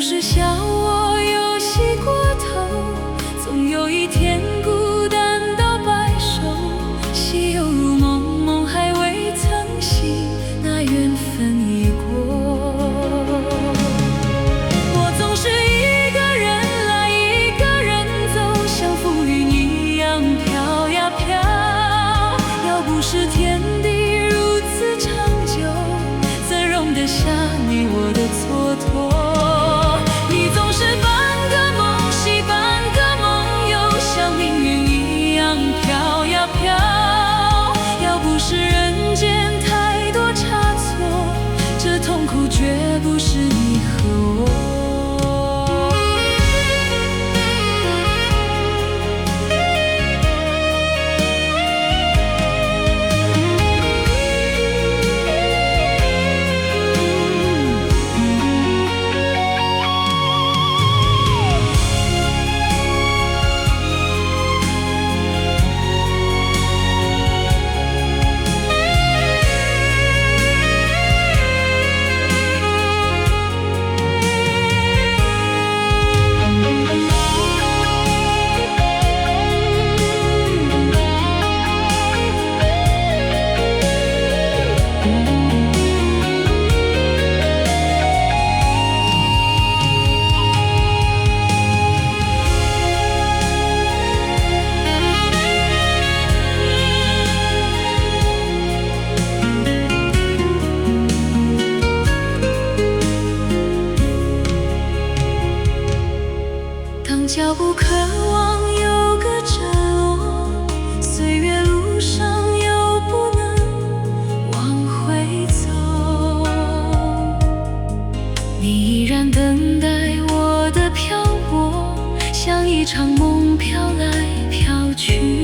是笑我遊戲過頭，總有一天孤單到白首。戲猶如夢，夢還未曾醒，那緣分已過。我總是一個人來，一個人走，像浮雲一樣飄呀飄。要不是天地如此長久，怎容得下你我的蹉跎？你總是半個夢戲，半個夢遊，像命運一樣飄呀飄。要不是人間太多差錯，這痛苦絕不是你和我。當腳步渴望有個著落，歲月路上又不能往回走，你依然等待我的漂泊，像一場夢飄來飄去。